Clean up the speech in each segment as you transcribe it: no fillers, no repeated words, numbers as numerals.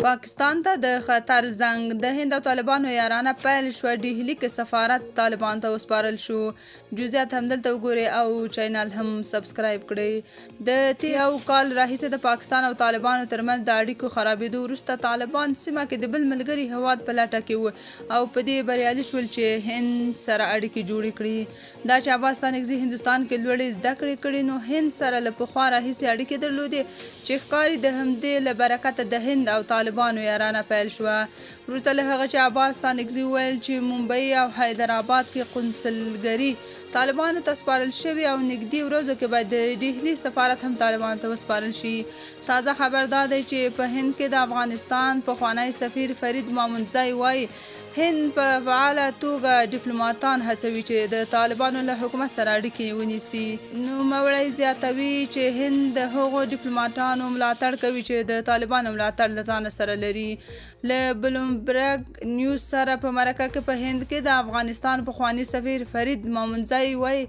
پاکستان ته د خطر زنګ، د هند او طالبانو یارانه پیل شوه، ډهلي کې سفارت طالبان ته وسپارل شو. جزئیات هم دلته وګورئ او چینل هم سبسکرایب کړئ. د تېر یو کال راهیسې د پاکستان او طالبانو ترمنځ د اړیکو خرابېدو وروسته طالبان سیمه کې د بل ملګري هېواد په لټه کې وو او په دې بریالي شول چې هند سره اړیکې جوړې کړي. دا چې عباس ستانکزي هندوستان کې لوړې زده کړې کړي، نو هند سره له پخوا راهیسې اړیکې درلودې چې ښکاري د همدې له برکته د هند او طالبانو یارانه پیل شوه. وروسته له هغه چې عباس ستانکزي وویل چې ممبئی او حیدرآباد کې قونسلګري طالبانو ته سپارل شوې او نږدې ورځو کې به د ډهلي سفارت هم طالبانو ته وسپارل شي. تازه خبر دا دی چې په هند کې د افغانستان پخوانی سفیر فرید ماموندزی وايي، هند په فعاله توګه ډیپلوماټان هڅوي چې د طالبانو له حکومت سره اړیکې ونیسي. نوموړی زیاتوي چې هند د هغو ډیپلوماټانو ملاتړ کوي چې د طالبانو ملاتړ له ځانه سره لري. له بلومبرګ نیوز سره په مرکه کې په هند کې د افغانستان پخوانی سفیر فرید ماموندزی وايي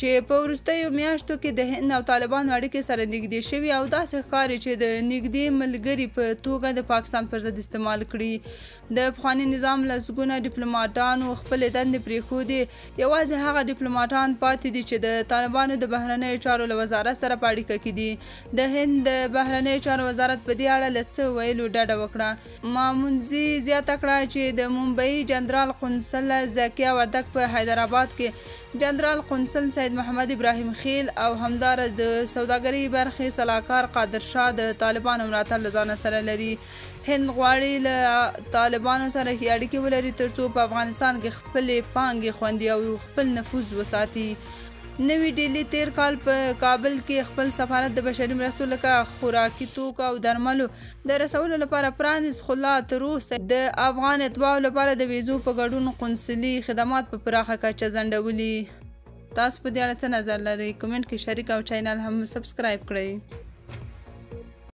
چې په وروستیو میاشتو کې د هند او طالبانو اړیکې سره نږدې شوي او داسې ښکاري چې د نږدې ملګري په توګه د پاکستان پر ضد استعمال کړي. د پخواني نظام لسګونه ډیپلوماټانو خپلې دندې پرېښودې، یوازې هغه ډیپلوماټان پاتې دي چې د طالبانو د بهرنیو چارو له وزارت سره په اړیکه کې دي. د هند د بهرنیو چارو وزارت په دې اړه له څه ویلو ډډه وکړه. ماموندزي زیاته کړه چې د ممبئی جنرال قونسل ذکیه وردک، په حیدرآباد کې جنرال قونسل سید محمد ابراهیم خیل او همداراز د سوداګرۍ برخې سلاکار قادر شاه د طالبانو ملاتړ له ځانه سره لري. هند غواړي له طالبانو سره ښې اړیکې ولري ترڅو په افغانستان کې خپلې پانګې خوندي او خپل نفوذ وساتي. نوي ډیلي تېر کال په کابل کې خپل سفارت د بشري مرستو لکه خوراکي توکو او درملو د رسولو لپاره پرانیست، خو لا تر اوسه د افغان اتباعو لپاره د ویزو په ګډون قونسلي خدمات په پراخه کچه ځنډولي. تاسو په دې اړه څه نظر لرئ؟ کمنټ کې شریک او چینل هم سبسکرایب کړئ.